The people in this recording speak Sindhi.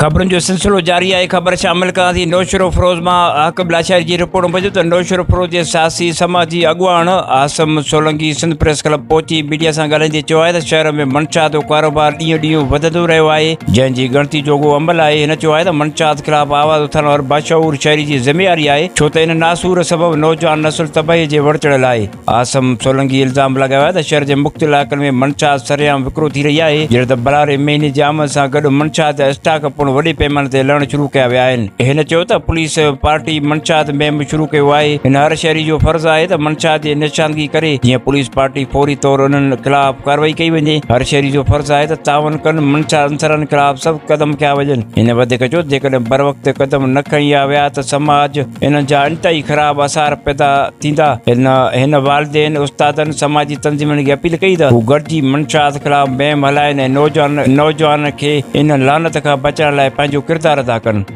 خبرن جو سلسلو جاري آهي خبر شامل ڪران ٿي نوشھروفروز مان عاقب لاشاري جي رپورٽ موجب ته نوشھروفروز جي سياسي سماجي اڳواڻ عاصم سولنگي سنڌ پريس ڪلب پهچي ميڊيا سان ڳالهائيندي چيو آهي ته شهر ۾ منشيات جو ڪاروبار ڏينهون ڏينهن وڌندو رهيو آهي جنهن جي ڳڻتي جوڳو عمل آهي هن چيو آهي ته منشيات خلاف آواز اٿارڻ هر باشعور شهري جي ذميواري آهي ڇو ته ان ناسور سبب نوجوان نسل تباهي جي ور چڙهيل آهي. عاصم سولنگي الزام لڳايو آهي ته شهر جي مختلف علائقن ۾ منشيات سرعام وڪرو ٿي رهي آهي، جڏهن ته بلاري مهيني جي آمد سان گڏ منشيات جا اسٽاڪ پڻ وڏي پيماني تي لهڻ شروع ڪيا ويا آهن. هن چيو ته پوليس پارٽي منشيات مهم شروع ڪيو آهي، هن هر شهري جو فرض آهي ته منشيات جي نشاندگي ڪري جيئن پوليس پارٽي فوري طور انهن خلاف ڪارروائي ڪئي وڃي، هر شهري جو فرض آهي ته تعاون ڪن، منشيات عنصرن خلاف سخت قدم کنيا وڃن. هن وڌيڪ چيو ته جيڪڏهن بروقت قدم نه کنيا ويا ته سماج انهن جا انتهائي خراب آثار پيدا ٿيندا. هن والدين، استادن، سماجي تنظيمن کي اپيل ڪئي ته هو گڏجي منشيات خلاف مهم هلائين ۽ نوجوانن کي ان لعنت کان بچائڻ لاء پنهنجو ڪردار ادا ڪن.